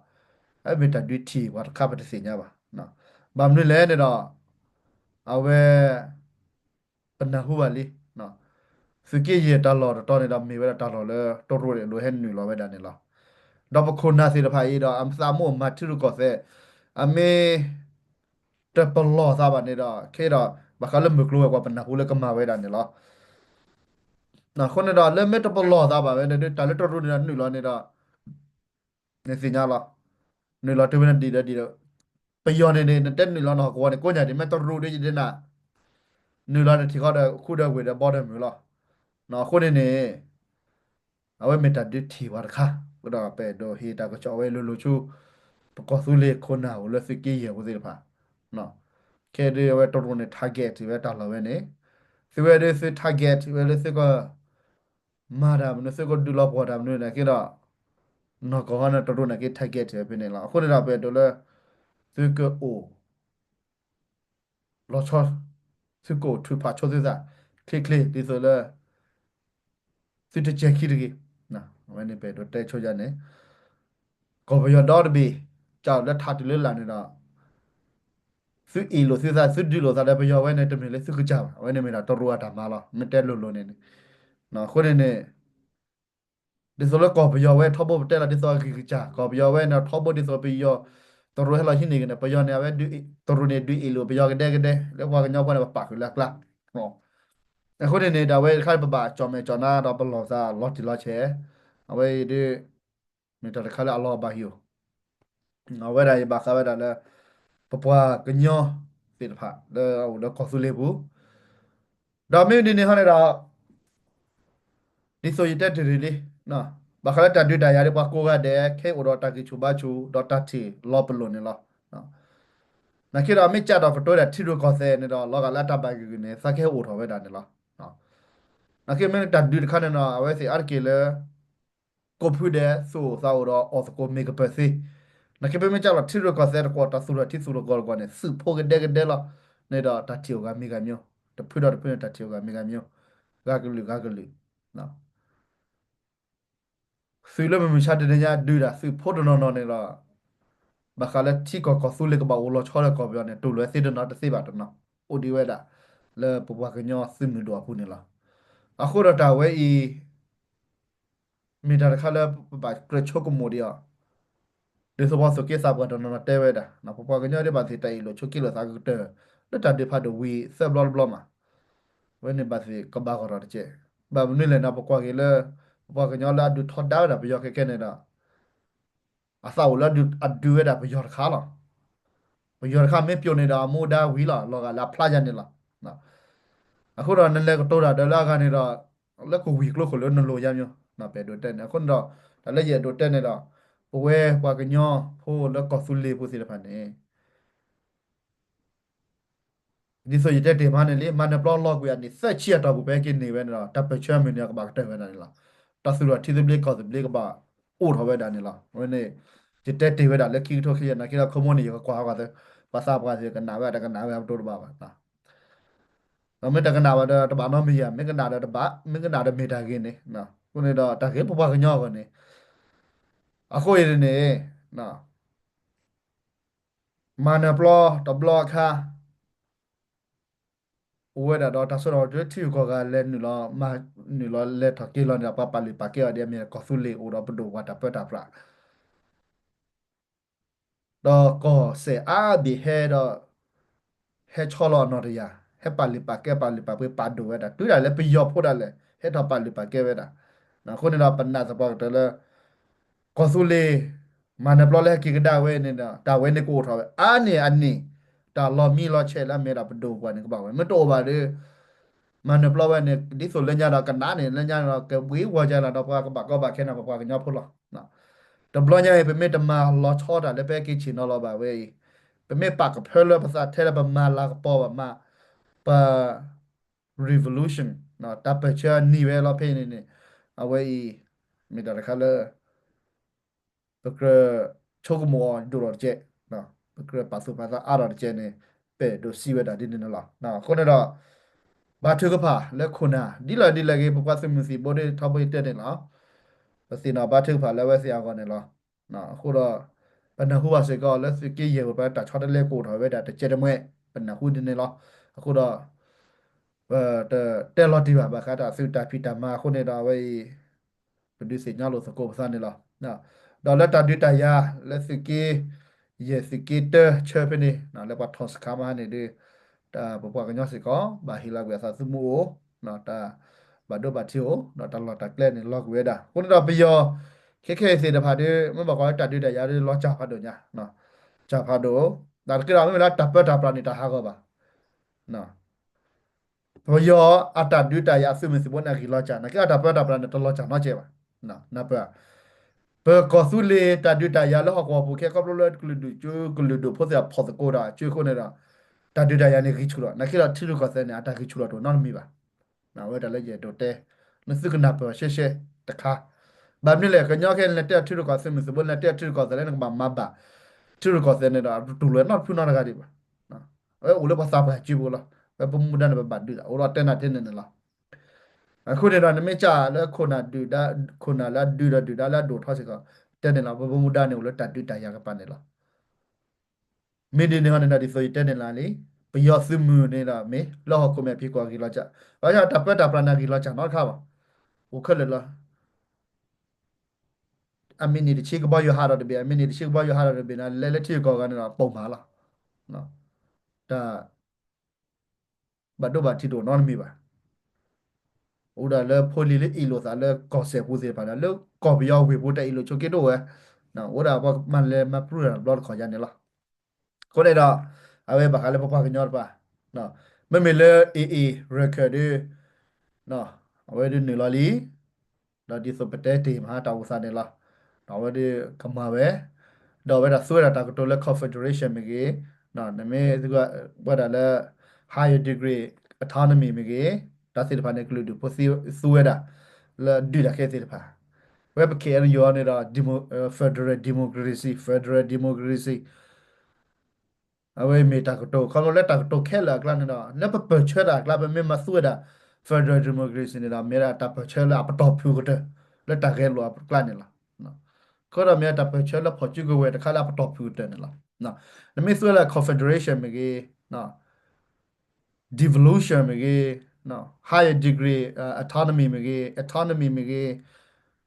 အမ့ၢ်တၢ်ဒုးထံၣ်ပှၤတခါပတသ့ၣ်ညါဘၣ်. ဘၣ်မနုၤလဲၣ်န့ၣ်ဒီး အဝဲ ပနၢ်ဟူဘၣ်လံ သုးက့ယဲၢ်တၢ်လီၢ်တတီၤန့ၣ်ဒီး မ့ၢ်ဝဲဒၣ်တၢ်လီၢ်လၢတရူးန့ၣ်လိၤဟဲနုာ်လီၤဝဲဒၣ်န့ၣ်လီၤ. ဒီးပခိၣ်နၢ်သ့ၣ်တဖၣ်အံၤဒီး အသးမ့ၢ်မၤထံရူၢ်ကီၢ်သဲး အမ့ၢ် တပလီၢ်သးဘၣ်န့ၣ်ဒီး ခဲဒီး ဘၣ်ဃးလၢမုၢ်ကျိၤဝဲၤကွာ်ပနၢ်ဟူလၢကမၤဝဲဒၣ်န့ၣ်လီၤ. အဃိန့ၣ်ဒီး လၢမ့ၢ်တပလီၢ်သးဘၣ်ဝဲန့ၣ်ဒီး တၢ်လၢတရူးန့ၣ်ဒီးနုာ်လီၤန့ၣ်ဒီး နသ့ၣ်ညါလီၤ. နုာ်လီၤတုၤဝဲန့ၣ်ဒံးဒီးဒံးဒီး ပယီၤန့ၣ်န့ၣ် နတဲနုာ်လီၤနဟီၣ်ကဝီၤန့ၣ် ကိးညါဒံး မ့ၢ်တရူးဒ်ယဒ်နၤ နုာ်လီၤနထံၣ်ဃီဒီးခူဒီးဝ့ၢ်ဒီးဘီဒီးမုၢ်လီၤ. အဃိန့ၣ်န့ၣ် အဝဲမ့ၢ်တၢ်ဒုးထံၣ်ပှၤတခါ ဒီးပအဲၣ်ဒိးဟ့ၣ်တၢ်ကစီၣ်ဝဲလိၤလိၤဆူ ပကီၢ်သူလ့ၤခိၣ်နၢ်အိၣ်လၢသုးက့ယဲၢ်ဖိသ့ၣ်တဖၣ် ခဲဒ်အဝဲတရူးန့ၣ် target ဝဲတၢ်လီၢ်ဝဲန့ၣ် သုဝဲဒၣ်သု target ဝဲလၢသုက မၤတၢ်မနုၤ သုကဒုးလီၤပှီၢ်တၢ်မနုၤန့ၣ်က့ဒီး နီၢ်ကီၢ်ဟီန့ၣ်တရူးန့ၣ်က့ target ဝဲဖဲန့ၣ်လီၤ. အဃိန့ၣ်ဒီးပအဲၣ်ဒိးလၢ သုကအိၣ် လီၤဆီ သုကအိၣ်ထုးဖးဆိသုသး ချ့ချ့ဒ်သိးလၢ သုတစဲၤခံတဂ့ၤ. အဝဲန့ၣ်ပအဲၣ်ဒိးတဲဆိယါန့ၣ် ကီၢ်ပယီၤဒီတဘ့ၣ် ကၢ်လၢထးတုၤလၢလာ်န့ၣ်ဒီး သုအ့ၣ်လိာ်သုသး သုဒုးလိာ်သးဒီးပယီၤဝဲန့ၣ် တမ့ၢ်လၢသုကစၢ်ဘၣ်. အဝဲန့ၣ်မ့ၢ်ဒၣ်တရူးအတၢ်မၤလီၤ. မ့ၢ်တဲလိၤလိၤန့ၣ်န့ၣ် အဃိန့ၣ်န့ၣ် ဒ်သိးလၢကီၢ်ပယီၤဝဲထီဘိပတဲလီၤဒ်သိးအဂံၢ်ကစၢ် ကီၢ်ပယီၤဝဲန့ၣ်ထီဘိဒ်သိးပယီၤ တရူးဟဲလီၤဟံးန့ၢ်က့ၤန့ၣ် ပယီၤန့ၣ် အဝဲ တရူးန့ၣ်ဒုးအ့ၣ်လိာ်ပယီၤကဒဲကဒဲ လၢပှၤကညီဖိန့ၣ် ပပာ်ဃုာ်လၢအကျါ အဃိန့ၣ်န့ၣ် တၢ်ဝဲတခါန့ၣ် ပဘၣ်ကၠီၣ်မဲာ်ကၠီၣ်နါဒီးပလီၢ်သးလီၤတံၢ်လီၤဆဲး အဝဲအံၤဒ် မ့ၢ်တၢ်တခါလၢအလီၤဘၣ်ဟံၣ်ဧိၤ အဝဲဒၣ်ယဘၣ်ဃးဝဲဒၣ်လၢ ပပှၤကညီသ့ၣ်တဖၣ်လၢအအိၣ်လၢကီၢ်သူလ့ၤပူၤ ဒီးမ့ၢ်ဒ်န့ၣ်ဟီန့ၣ်ဒီး ဒ်သိးယတဲတ့ၢ်တ့ၢ်လံ ဘၣ်ဃးလၢတၢ်ဒုးတၢ်ယၤဒီးပှၤကိးဂၤဒဲး ခဲအံၤအိၣ်ဒီးတၢ်ဂံၢ်ဆူၣ်ဘါဆူၣ် ဒီးတၢ်ထံၣ်လီၤပလိာ်န့ၣ်လီၤ. နာ်က့ဒီးမ့ၢ်ကၢ်ဒီးကတိၤဝဲဒၣ်ထံရူၢ်ကီၢ်သဲးန့ၣ်ဒီး လီၤဂာ်လၢအတၢ်ဘၣ်ဂံၢ်ဂုာ်န့ၣ် သးကဟဲအိၣ်ထီၣ်ဝဲဒၣ်န့ၣ်လီၤ. နာ်က့မ့ၢ်တၢ်ဒုးတခါန့ၣ်ဒီး အဝဲသ့ၣ်အါတက့ၢ်လၢ ကိးဖုဒဲး သူၣ်အိၣ်သးအိၣ်ဒီးအီၣ်သကိးမ့ၢ်ကပၢၢ်သ့, နာ်က့ဖဲမ့ၢ်ကၢ်လီၤထံရူၢ်ကီၢ်သဲးတကွီၢ် တၢ်သူၣ်ထီၣ်ထံသူၣ်ထီၣ်ကီၢ်တကွီၢ်န့ၣ် သုးဖိကဒဲကဒဲလီၤ. န့ၣ်ဒီးတၢ်ထံၣ်အိၣ်ဂၤမ့ၢ်ဂၤမံၤ, တဖုဒီးတဖုန့ၣ် တၢ်ထံၣ်အိၣ်ဂၤမ့ၢ်ဂၤမံၤ, ဂၤကလုာ်ဂၤကလုာ် သုးလၢမုၢ်မဆါတနံၤညါဒုးတၢ် သုးဖိတနီၤနီၤန့ၣ်ဒီး ဘၣ်ဃးလၢထံကီၢ်ကီၢ်သူလ့ၤကဘၣ်အိၣ်လီၤဆီလၢကီၢ်ပယီၤန့ၣ် တူၢ်လိာ်ဝဲသ့တနီၤတသ့ဘၣ်တနီၤ အိၣ်ဒံးဝဲဒၣ် လၢပပှၤကညီသုးမုၢ်ဒိၣ်အပူၤန့ၣ်လီၤ. အဃိဒီးတၢ်ဝဲအံၤ မ့ၢ်တၢ်တခါလၢပဘၣ်ကြၢးဆိကမိၣ်ဒံးအီၤ, ဒ်သိးပှၤသူၣ်က့သးပှၢ်တနီၤနီၤတဲဝဲဒၣ်, ပပှၤကညီဒ်ဘၣ်သ့ၣ်တၢ်အ့ၣ်လိာ်ဆိးက့လိာ်သးကတၢၢ် လၢတၢ်ဒုးဖးဒိၣ်ဝံၤသၢဘျီတဘျီမး, အဝဲန့ၣ်ဘၣ်သ့ၣ်ကဘၣ်ဂီၢ်ထီၣ်တက့ၢ်. ဘၣ်မနုၤလဲၣ်န့ၣ် ပကွၢ်က့ၤလၢ ပပှၤကညီလၢအဒုးထီဒါဝဲဒၣ်ပယီၤခဲကဲန့ၣ်ဒီး အသးအိၣ်လၢအဒုးဝဲဒၣ်ပယီၤတခါလီၤ. ပယီၤတခါမ့ၢ်ပျိာ်န့ၣ်ဒီး အမူဒါဝံၤလီၤ လီၤဂာ်လၢအဖျါယါန့ၣ်လီၤ. အဃိဒီးနလဲၤကတိၤတၢ်ဒီးလၢအဂၤန့ၣ်ဒီး လၢကဝံၤကျိခိၣ်လၢနလိၤယါမၠိ, ပအဲၣ်ဒိးတဲန့ၣ် အဃိန့ၣ်ဒီး တၢ်လၢယအဲၣ်ဒိးတဲန့ၣ်ဒီး ပဝဲပှၤကညီဖိလၢကီၢ်သူလ့ၤဖိသ့ၣ်တဖၣ်န့ၣ် ဒ်သိးယတဲတ့ၢ်မးန့ၣ်လံ မၤနၢၤပျီလီၤကွံာ်အနံၣ်သၢဆံအတီၢ်ပူၤ ပဟဲက့ၤန့ၢ်ဝဲန့ၣ်ဒီး တၢ်ပၢၢ်ဆၢမုၢ်နံၤအကဘၣ်ကတၢၢ်ဝဲဒၣ်န့ၣ်လီၤ. တၢ်သူၣ်ထီၣ်ထံသဘျ့ကီၢ်သဘျ့ကဘၣ်အိၣ်ထီၣ်ဝဲဒၣ်န့ၣ်လီၤ. အဝဲန့ၣ် ယတဲတ့ၢ်ဝဲဒၣ်လၢခံကထိခံဆံ နာ်က့ဒီး ခီမိန့ၣ် ယကကွၢ်ဟီဂီၤသ့ ပှၤသးပှၢ်သ့ၣ်ကနၣ်ဝဲ တကနၣ်ဝဲ ပတိၢ်တဘၣ်ဘၣ်. ဒီးမ့ၢ်တကနၣ်ဘၣ်ဒီး တဘၣ်နီတမံၤယၤ, မ့ၢ်ကနၣ်ဒီးတဘၣ်, မ့ၢ်ကနၣ်ဒီးမ့ၢ်တၢ်ဂ့ၤန့ၣ်. အဃိန့ၣ်ဒီး တၢ်ဂ့ၤပပှၤကညီအဂီၢ်န့ၣ်, အဃိအံၤန့ၣ် မၤနၢၤပျီတဘျီအခါ အိၣ်ဝဲဒၣ်ဒီးတၢ်စိတၢ်ကမီၤ ထံဂုၤကီၢ်ဂၤလဲၤနုာ်လီၤ မၤနုာ်လီၤလဲၤထီၣ်က့ၤလီၤန့ၣ်ဒီး ပှၤပာ်လုၢ်ပာ်ကဲအီၤဒ်အမ့ၢ်ကီၢ်သူလ့ၤအိၣ်ဒီးပဒိၣ်ပှၤတၢ်ပၢတၢ်ပြး ဒီးကီၢ်စဲၣ်အါဘ့ၣ်ဟဲဒီး ဟဲဆီလီၤအနီၢ်တယၢ်, ဟဲပာ်လုၢ်ပာ်ကဲ ပာ်လုၢ်ပာ်ပှ့ၤ ပာ်ဒိၣ်ဝဲဒၣ် တုၤဒၣ်လဲာ်ပယီၤဖိဒၣ်လဲာ် ဟဲထီၣ်ပာ်လုၢ်ပာ်ကဲဝဲဒၣ်. အဃိန့ၣ်ဒီး ပနာ်သပှၢ်ကတၢၢ်လၢ ကီၢ်သူလ့ၤ မၤနၢၤပျီလၢဟဲက့ၤကဒါဝဲန့ၣ်ဒီး တၢ်ဝဲန့ၣ်ကအိၣ်ထီၣ်ဝဲ အါန့ၢ်အန့ၣ် တၢ်လီၤမံလီၤဆဲးလၢအမ့ၢ်ဒၣ်ပဒိၣ်ပှၤန့ၣ်ကဘၣ်ဝဲ မ့ၢ်တအိၣ်ဘၣ်ဒီး မၤနၢၤပျီဝဲန့ၣ် ဒ်သိးလၢညါဒီးကနးန့ၣ် လၢညါဒီးကဝံၤဝီၤကလီၤဒီး ပှၤကဘၣ်ကီဘၣ်ခဲန့ၣ် ပပှၤကညီဖိလီၤ. တဘျီညါအံၤ ပမ့ၢ်တမၤလီၤဆီတၢ်လၢပဟဲက့ၤဆ့ၣ်နီၤလီၤဘၣ်ဝဲအံၤ, ပမ့ၢ်ပာ်ကဖၢလၢပသးထဲလၢပမၤလၤကပီၤဘၣ်မး ပ revolution တၢ်ပၢၢ်ဆၢနံၤဝဲလီၤဖဲအံၤန့ၣ်န့ၣ် အဝဲအံၤ မ့ၢ်တၢ်တခါလၢ ပကြၢးဆိကမိၣ်အီၤဒိၣ်ထီၣ်တကဲး, ပကြၢးပာ်သူၣ်ပာ်သးအါထီၣ်တကဲးန့ၣ် ပအဲၣ်ဒိးစံးဝဲဒၣ်ဒ်န့ၣ်န့ၣ်လီၤ. အဃိန့ၣ်ဒီး ဘါထုကဖၣ်လၢခိၣ်နၢ် ဒ်လဲၣ်ဒ်လဲၣ်ဂ့ၤ ပပှၤသုးမုၢ်သံၣ်ဘိဒ်ထီဘိယတဲန့ၣ်လီၤ. ပသ့ၣ်နီၣ်ဘါထုကဖၣ်လၢအဝဲသ့ၣ်အဂီၢ်န့ၣ်လီၤ. အဃိဒီး ပနၢ်ဟူဘၣ်စ့ၢ်ကီးလၢသုးက့ယဲၢ်ပှၤတၢ်ဆီတလဲကအိၣ်ထီၣ်ဝဲဒၣ်တကဲးတမှဲး ပနၢ်ဟူဒ်န့ၣ်လီၤ. အဃိဒီး ပတတဲလီၤတံၢ်ဘၣ် ဘၣ်ဃးတၢ်သုးတၢ်ဖံးတၢ်မၤအဃိန့ၣ်ဒီး အဝဲအံၤ ပဒုးသ့ၣ်ညါလိာ်သကိးပသးန့ၣ်လီၤ. ဒီးလၢတၢ်ဒုးတၢ်ယၤ လၢသုးက့ယဲၢ်သုးက့တၢဆၢဖဲန့ၣ် လၢပှၤထီၣ်စခါမးန့ၣ်ဒီး ပပှၤကညီစ့ၢ်ကီး ဘၣ်ဟ့ၣ်လီၤကွံာ်အသးသမူအိၣ်, တၢ်ဘၣ်ဒိဘၣ်ထံးအိၣ်, ဒီးတၢ်လီၢ်တၢ်ကျဲန့ၣ် လီၤကွံာ်ဝဲဒၣ်. အဃိန့ၣ်ဒီးပယီၤ ခဲခဲအံၤသ့ၣ်တဖၣ်ဒီး မ့ၢ်ဘၣ်ဃးလၢတၢ်ဒုးတၢ်ယၤဒီး လီၤစၢ်ဖးဒိၣ်ညါ, စၢ်ဖးဒိၣ်, တၢ်တက့ၢ်ဒီး မ့မ့ၢ်လၢတၢ်ပၢတၢ်ပြးန့ၣ် တဟးဂီၤဘၣ်. ပယီၤအတၢ်ဒုးတၢ်ယၤအသုးမုၢ်သံၣ်ဘိန့ၣ် အဂံၢ်လီၤစၢ်, နာ်က့အတၢ်ပၢတၢ်ပြးန့ၣ် တလီၤစၢ်နီတစဲးဘၣ်. နၢ်ပၢၢ်, ပကီၢ်သူလ့ၤတၢ်ဒုးတၢ်ယၤလၢဟီၣ်ကဝီၤပူၤခဲ ခီဖျိလၢကလုာ်ဒူၣ်ကလုာ်ဒူၣ်ဖိသ့ၣ်တဖၣ်ဖီၣ်သကိးဒီးအစုအဃိန့ၣ်ဒီး တၢ်ဒုးတၢ်ယၤန့ၣ်ဂံၢ်ဆူၣ်လီၤ. နာ်က့ဒီးထံရူၢ်ကီၢ်သဲးန့ၣ် အတၢ်ဂံၢ်ဆူၣ်လီၤတအိၣ်နီတမံၤဘၣ်. အဝဲဒၣ်လၢယအဲၣ်ဒိးတဲ နသုကနၢ်ပၢၢ်ရှဲရှဲတခါ, ဘၣ်မနုၤလဲၣ် ကညီခဲအံၤ လဲၤတဲအီၤထံရူၢ်ကီၢ်သဲး သုးမုၢ်သံၣ်ဘိ လဲၤတဲအီၤထံရူၢ်ကီၢ်သဲးလၢနကဘၣ်မၤဘၣ် ထံရူၢ်ကီၢ်သဲးန့ၣ်ဒီး တတူၢ်လိာ်နီတဖုနီတဂၤဒံးဘၣ်. အဝဲအိၣ်လၢပှၤသးပှၢ်စုပူၤလီၤ. ဝဲပမူဒါန့ၣ် ပဘၣ်ဒုးဒၣ် အိၣ်ဒီးတဲနၤထဲန့ၣ်န့ၣ်လီၤ. အဃိန့ၣ်ဒီး နမ့ၢ်စၢ်လၢခိၣ်နၢ်ဒုး, ခိၣ်နၢ်လၢအဒုးဒီးဒုၣ်ဒါလၢအဒိၣ်ထီၣ်စ့ၢ်ကီး တဲန့ၣ်လီၤ. ပမူဒါန့ၣ်အိၣ်လၢတၢ်ဒုးတၢ်ယၤကပၤန့ၣ်လီၤ. မ့ၢ်ဒ်န့ၣ်ဟီန့ၣ်ဒီး ဒ်သိးယတဲန့ၣ်လီၤလံ, ပယီၤသုးမုၢ်န့ၣ်ဒီး မ့ၢ်လၢဟီၣ်ခိၣ်မဲာ်ဖံးကွၢ်ဂံၢ်လီၤစၢ်, ဘၣ်ဆၣ်တၢ်ပၢတၢ်ပြးန့ၣ် ဂံၢ်လီၤစၢ်နီတခါဘၣ်. အိၣ်ခဲလၢာ်လီၤ. အမံးနံးတဆံကဘီယူၤဟးထီၣ်တဘ့ၣ်, အမံးနံးတဆံကဘီယူၤဟးထီၣ်တဘ့ၣ်န့ၣ် လဲၤလၢထံဂုၤကီၢ်ဂၤန့ၣ်ဒီး ပိာ်မၤလီၤ. တၢ် ဘၣ်ဒိဘၣ်ထံးတအိၣ်နီတမံၤဘၣ်. အိၣ်ဒၣ်လၢဖိလံၤလၢအ့ၣ်လိာ်သးလၢကီၢ်စဲၣ်ပူၤသ့ၣ်တဖၣ်ဒီး လၢကီၢ်ပယီၤဝ့ၢ်ပူၤတၢ်အ့ၣ်လိာ်ဆိးက့တအိၣ်ဝဲ, အိၣ်ဒၣ်ပှၤမၤလဲၤမၤပြူတၢ်တဘျီတခီၣ်ယါန့ၣ်လီၤ. အဃိန့ၣ်ဒီး အဝဲဘၣ်ဃးလၢပပှၤကညီတပၤ, မ့မ့ၢ်လၢ AA ရၢၢ်ခၢၣ်ဒီး အဝဲဒုးနုာ်လီၤလံ ဒီးဒ်သိးပတဲတ့ၢ်မဟါတၢ်အိၣ်သးန့ၣ်လီၤ. ဒီးအဝဲဒုးကမၤဝဲ, ဒီးအဝဲဒၣ်သူဝဲဒၣ်တၢ်ကတိၤလၢ confederation မ့ၢ်ဂ့ၤ, နမ့ၢ်ဝဲဒၣ်လၢ higher degree autonomy မ့ၢ်ဂ့ၤ, တၢ်သ့ၣ်တဖၣ်န့ၣ် ကလုာ်ဒူၣ်ဖိသံသူဝဲဒၣ် လၢဒုးတၢ်ခဲသ့ၣ်တဖၣ်, ဝဲပ KNU န့ၣ်ဒီး demo- federal democracy, federal democracy အဝဲမ့ၢ်တၢ်ကတိၤ ခီဖျိလၢတၢ်ကတိၤခဲလၢာ်အကျါန့ၣ်ဒီး လၢပပၢၢ်ဆၢတၢ်အကျါ ပမ့ၢ်မၤသူဝဲဒၣ် federal democracy န့ၣ်ဒီး မ့ၢ်ဒၣ်တၢ်ပၢၢ်ဆၢလၢအပတီၢ်ဖုၣ်ကတၢၢ် လၢတၢ်ဂဲၤလိာ်အကျါန့ၣ်လီၤ. အဃိဒီးမ့ၢ်ဒၣ်တၢ်ပၢၢ်ဆၢလၢဖီၣ်စုကဝဲၤတခါလၢအပတီၢ်ဖုၣ်ကတၢၢ်န့ၣ်လီၤ. နမ့ၢ်သူဝဲဒၣ် confederation မ့ၢ်ဂ့ၤ, devolution မ့ၢ်ဂ့ၤ, higher degree autonomy မ့ၢ်ဂ့ၤ, autonomy မ့ၢ်ဂ့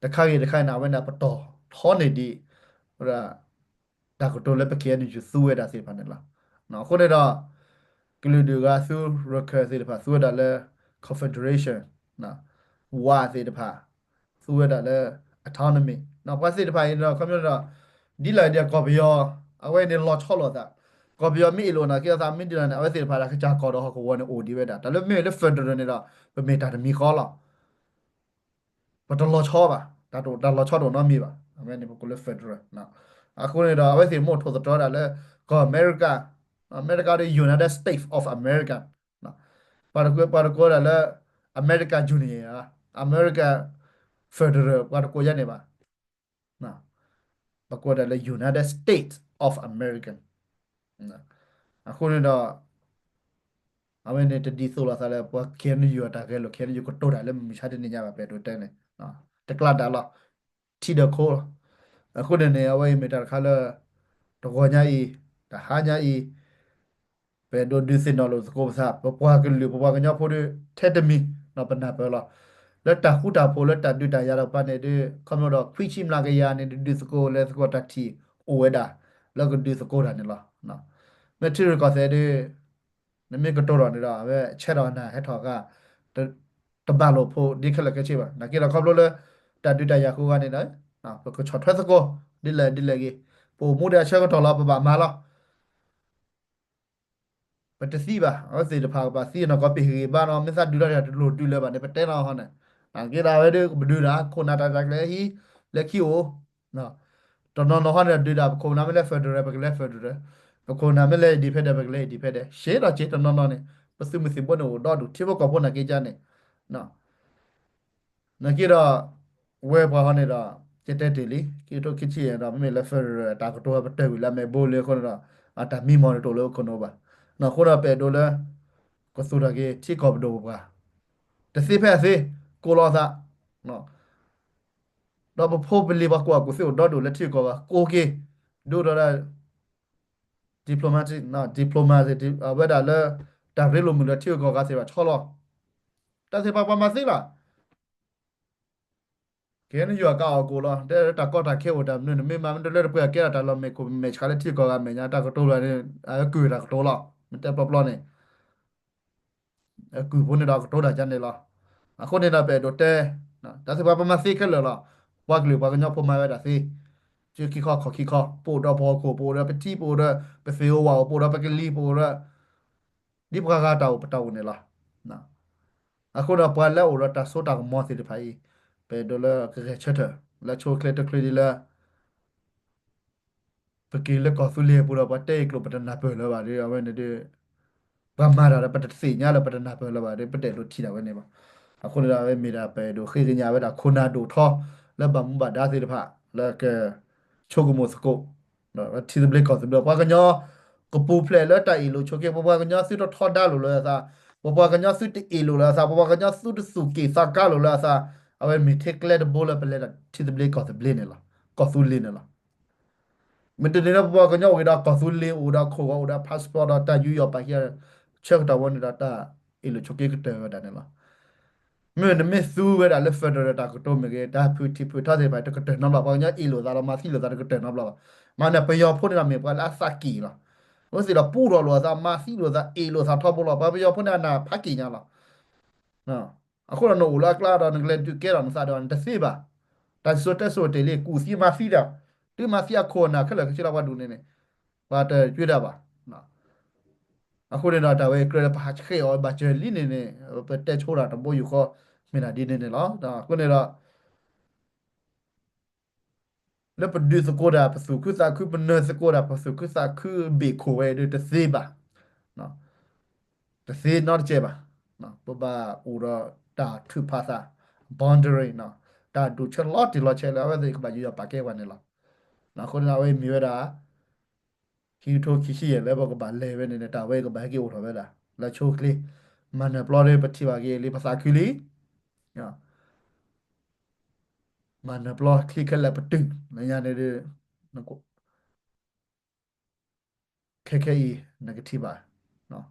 ၤ, တခါဂ့ၤတခါဂ့ၤန့ၣ် အဝဲန့ၣ်ပတီၢ်ထီန့ၢ်ဒံး ဝဲဒၣ် တၢ်ကတိၤလၢပ K N U သူဝဲဒၣ်သ့ၣ်တဖၣ်န့ၣ်လီၤ. အဃိန့ၣ်ဒီး ကလုာ်ဒူၣ်ဂၤသူ ရခဲၣ်သ့ၣ်တဖၣ် သူဝဲဒၣ်လၢ confederation, ဝါသ့ၣ်တဖၣ် သူဝဲဒၣ်လၢ autonomy, ပှၤသ့ၣ်တဖၣ်အံၤန့ၣ်ဒီး ခီပညီဒီး ဒ်လဲၣ်ဒ်လဲၣ်ကီၢ်ပယီၤ အဝဲန့ၣ်လီၤဆီလိာ်သး, ကီၢ်ပယီၤမ့ၢ်အ့ၣ်လိာ်နာ်က့သးမ့ၢ်ဒ်လဲၣ်န့ၣ် အဝဲသ့ၣ်တဖၣ်ဒီးကစၢ်ကီၢ်ဒီးဟီၣ်ကဝီၤန့ၣ်အိၣ်ဒံးဝဲဒၣ်, တၢ်လၢမ့ၢ်လၢ federal န့ၣ်ဒီး ပမ့ၢ်တၢ်တမံၤဃီလီၤ. ပတလီၤဆီဘၣ်, တၢ်တအိၣ်တၢ်လီၤဆီတအိၣ်နီတမံၤဘၣ်, အဝဲန့ၣ်ပကိးလၢ federal. အဃိန့ၣ်ဒီး အဝဲသ့ၣ်မိၣ်ထိၣ်သတြီၤဒၣ်လၢ ကီၢ်အမဲရကၤ, အမဲရကၤဒီး United States of America, ပှၤတကိးဒၣ်လၢ America Union, America Federal ပှၤတကိးယါန့ၣ်ဘၣ်. ပှၤကိးဒၣ်လၢ United States of America. အဃိန့ၣ်ဒီး အဝဲန့ၣ်တဒ်သိးလိာ်သးလၢပှၤ K N U အတၢ်ဂဲၤလိာ် K N U ကတိၤတၢ်လၢမုၢ်မဆါတနံၤညါဘၣ် ပအဲၣ်ဒိးတဲန့ၣ် တကျါဒၣ်လီၤ, ထံဒီးခိလီၤ. အဃိန့ၣ်န့ၣ် အဝဲအံၤမ့ၢ်တၢ်တခါလၢ တဂီၤညါအံၤ, တဟါညါအံၤ ပအဲၣ်ဒိးဒုးသ့ၣ်နီၣ်လိာ်သကိးပသး ပပှၤကလုာ် ပပှၤကညီဖိဒီး ထဲတမံၤ ပနၢ်ပၢၢ်လီၤ. လၢတၢ်ဃူတၢ်ဖိး လၢတၢ်ဒုးတၢ်ယၤတကပၤန့ၣ်ဒီး ခီဖျိဒီး ခွံဆံမျးကယၤန့ၣ် ဒုးသကိးလၢသကိးတၢ်ထံၣ်အိၣ်ဝဲဒၣ် လၢကဒုးသကိးတၢ်န့ၣ်လီၤ. မ့ၢ်ထံရူၢ်ကီၢ်သဲးဒီး နမ့ၢ်ကတိၤထီၣ်န့ၣ်ဒီး အဝဲဆဲးထီၣ်နၢ်ဟဲထီၣ်ဂၤ တဘၣ်လိာ်ဖိးဒ်ခဲလၢာ်ခဲဆ့ဘၣ်. နာ်က့ဒီးခီဖျိလၢ တၢ်ဒုးတၢ်ယၤဃုာ်ဂၤန့ၣ်ဒီး ပကဆီၣ်ထွဲသကိး ဒ်လဲၣ်ဒ်လဲၣ်ဂ့ၤ, ပအိၣ်မူဒီးအဆၢကတီၢ်လီၤ ပဘၣ်မၤလီၤ. ပတသံဘၣ်, အဝဲသ့ၣ်တဖၣ်ကဘၣ်သံနီၢ်ကီၢ်ပ့ၢ်ဂ့ၤဘါနီၤ, မ့ၢ်သးဒုးတၢ်တၢ်တလိၣ်ဒုးလၢၤဘၣ်န့ၣ် ပတဲလီၤဟီန့ၣ်. နာ်က့ဒီးအဝဲဒီးပဒုးတၢ် ခိၣ်နၢ်တၢ်ရဲၣ်တၢ်ကျဲၤဟံး လၢခံအိၣ် တနီၤနီၤဟီန့ၣ်ဒီးဒုးတၢ် ပခိၣ်ပနၢ်မ့ၢ်လၢ federal ပကလဲၤ federal, ပခိၣ်ပနၢ်မ့ၢ်လဲၤ independent ပကလဲၤ independent, ရှဲဒီးရှဲတနီၤနီၤန့ၣ် ပသုးမုၢ်သံၣ်ဘိန့ၣ်အိၣ်ဒီဒူၣ် ထံဖိကီၢ်ဖိနာ်က့ကါန့ၣ် နာ်က့ဒီး ဝဲပှၤဟီန့ၣ်ဒီး ကတဲတ့ၢ်လံ ခံကထိခံဆံယဲၢ်ဒီး မ့မ့ၢ်လၢ federal တၢ်ကတိၤပတၢၢ်ကွံာ်လၢအမဲာ်ဘိလံအဃိန့ၣ်ဒီး အတၢ်မံမီၢ်န့ၣ်တအိၣ်လၢအခိၣ်နူာ်ဘၣ်. အဃိဒီးပအဲၣ်ဒိးလၢ ကသူၣ်ထီၣ်က့ၤထံကီၢ်ပဒိၣ်ပပှၢ် တသ့ဖဲအသ့ ကိးလီၤသး ဒီးပဖိပလံၤပှၤကူၣ်ဘၣ်ကူၣ်သ့အိၣ်ဒီဒူၣ်လၢထံကီၢ်ဂၤ ကိးက့ၤ ဒိၣ်ဒီး diplomatic, diplomatic အဝဲဒၣ်လၢ တၢ်ရ့လိာ်မုာ်လၢထံဂုၤကီၢ်ဂၤသ့ၣ်တဖၣ်ဆီလီၤ. တၢ်သ့ၣ်တဖၣ်ပှၤမၤသ့လီၤ. ကဲန့ၣ်ယွၤကအီၣ်ကိၣ်လီၤ တဲတၢ်ကီတၢ်ခဲအိၣ်တၢ်မနုၤန့ၣ် မ့ၢ်မၤမ့ၢ်တလၢတပှဲၤအကဲထီၣ်တၢ်လီၤမဲာ်ခိၣ်မဲာ်ဆှးလၢထံဂုၤကီၢ်ဂၤမဲာ်ညါ တၢ်ကတိၤလၢန့ၣ် အကုၢ်တၢ်ကတိၤလီၤ မ့ၢ်တဲပျီပျီန့ၣ် အကုၢ်ဖိန့ၣ်ဒီးကတိၤတၢ်ကန့ၣ်လီၤ. အဃိန့ၣ်ဒီးပအဲၣ်ဒိးတဲ တၢ်သ့ၣ်တဖၣ်ပမၤသ့ခဲလၢာ်လီၤ. ပှၤကလုာ်ပှၤကညီဖိမၤဝဲဒၣ်သ့ ဆူခံခီခီၣ်ခံခီ ပအိၣ်ဒီးပဟီၣ်ခိၣ် ပအိၣ်ဒီးပထံ ပအိၣ်ဒီးပသ့ၣ်ဧိၤဝၣ်ဧိၤ ပအိၣ်ဒီးပကလံၤ ပအိၣ်ဒီး ဒ်ပှၤဂၤတၢ်အိၣ်ပတၢ်အိၣ်န့ၣ်လီၤ. အဃိဒီးပှၤလၢအအိၣ်ဒီးတၢ်စိတၢ်ကမီၤသ့ၣ်တဖၣ်အံၤ ပအဲၣ်ဒိးလၢကဂဲၤဆၢထၢၣ် လၢဆိချ့တချုးဒ်လၢ ပက့ၤလၢကီၢ်သူလ့ၤအပူၤဒီး ပှၤတဲအံၤကျိာ်ပတနၢ်ပၢၢ်လၢၤဘၣ်ဒီး အဝဲန့ၣ်ဒီး ပှၤမၤတၢ်ဒီးပတသ့ၣ်ညါလၢၤ ပတနၢ်ပၢၢ်လၢၤဘၣ်ဒီး ပတအဲၣ်ဒိးထံၣ်ဒၣ်ဝဲန့ၣ်ဘၣ်. အဃိန့ၣ်ဒီး အဝဲမ့ၢ်ဒၣ်ပအဲၣ်ဒိးဃ့ကညးဝဲဒၣ်ခိၣ်နၢ်ဒိၣ်ထီ လၢဘၣ်မူဘၣ်ဒါသ့ၣ်တဖၣ် လၢက ဆိကမိၣ်သကိး ထံသဘျ့ကီၢ်သဘျ့ ပှၤကညီ ကပူၤဖျဲးလၢတၢ်အ့ၣ်လိာ်ဆိးက့ ပပှၤကညီသုတထီဒါလိာ်လၢအသး ပပှၤကညီသုတအ့ၣ်လိာ်လၢအသး ပပှၤကညီသုတသူၣ်က့ၣ်သးကါလိာ်လၢအသး အဝဲမ့ၢ်ထဲကျဲတဘိလၢပလဲၤဒၣ်ထံသဘျ့ကီၢ်သဘျ့န့ၣ်လီၤ. ကီၢ်သူလ့ၤန့ၣ်လီၤ. မ့ၢ်တန့ၢ်လၢပပှၤကညီအိၣ်က့ၤဒီးကီၢ်သူလ့ၤ အိၣ်ဒီးခိၣ်ဂီၤ အိၣ်ဒီး passport ဒီးတၢ်ယူးယီၣ်ပာ်ကဲ ဆၢကတီၢ်ဝဲန့ၣ်ဒီး တၢ်အ့ၣ်လိာ်ဆိးက့ကတၢၢ်ဝဲဒၣ်န့ၣ်လီၤ. မ့ၢ်နမ့ၢ်သူဝဲဒၣ်လၢ federal တၢ်ကတိၤမ့ၢ်ဂ့ၤ တၢ်ဖုၣ်ထံၣ်ဖုၣ်ထီသ့ၣ်တဖၣ် တကတၢၢ်နီတဘျီ ပှၤကညီအ့ၣ်လိာ်သးဒီးမၤသံလိာ်သးတကတၢၢ်နီတဘျီဘၣ်. မ့ၢ်န့ၣ် ပယီၤဖိန့ၣ်ဒီးမ့ၢ်ပှၤလၢအသးကံၢ်လီၤ. အဝဲသ့ၣ်ဒီးပူထီၣ်လိာ်အသး မၤသံလိာ်သး အ့ၣ်လိာ်သးထီဘိလီၤ. ပှၤပယီၤဖိန့ၣ်အနၢ်ဖးက့ၣ်ညါလီၤ. အဃိဒီးနအိၣ်လၢအကျါဒီးနကလဲၤဒုးကဲထီၣ်နသးဒီးနတသ့ဘၣ်. တၢ်စံၣ်စိၤတဲစိၤတ့ၢ်လံ ကူၣ်သံမၤသံဒီး တုၤမၤသံအခိၣ်အနၢ်ခဲလၢာ်ခဲဆ့လၢပှၤဒူၣ်န့ၣ်န့ၣ် ပှၤတယွ့ဒၣ်ဘၣ်. အဃိန့ၣ်ဒီးတၢ်ဝဲအံၤ ကြၢးလၢပဟးဆှဲးအီၤဘၣ်စၢၤလံန့ၣ်န့ၣ် ပတဲဆိဒၣ်တဘိယူၢ်ဃီ မ့ၢ်ဒၣ်ဒ်န့ၣ်န့ၣ်လီၤ. အဃိန့ၣ်ဒီး လၢပဒုးသကိးတၢ် ပသူၣ်ခုသးခု ပနၢၤသကိးတၢ်ပသူၣ်ခုသးခုဘ့ၣ်ခိၣ်ဝဲအံၤဒီးတသ့ဘၣ်. တသ့နီတစဲးဘၣ်. ပဘၣ်အိၣ်ဒီးတၢ်ထုးဖးသး boundary တၢ်ဒူၣ်ဆၢလီၤတံၢ်လီၤဆဲးလၢအဝဲသ့ၣ်ကဘၣ်ယူးယီၣ်ပာ်ကဲပှၤန့ၣ်လီၤ. အဃိန့ၣ် အဝဲမ့ၢ်ဝဲဒၣ် ခံကထိခံဆံယဲၢ်လၢပကဘၣ်လဲၤဝဲန့ၣ်န့ၣ် တၢ်ဝဲကဘၣ်ဟဲက့ၤအိၣ်ထီၣ်ဝဲဒၣ် လၢဆိချ့ မၤနၢၤပျီဒီးပထံၣ်ဘၣ်က့ၤလံ ပသးခုလံ မၤနၢၤပျီချံခဲလၢာ်ပတုာ် လၢညါန့ၣ်ဒီး ခဲခဲအံၤ နကထံၣ်ဘၣ်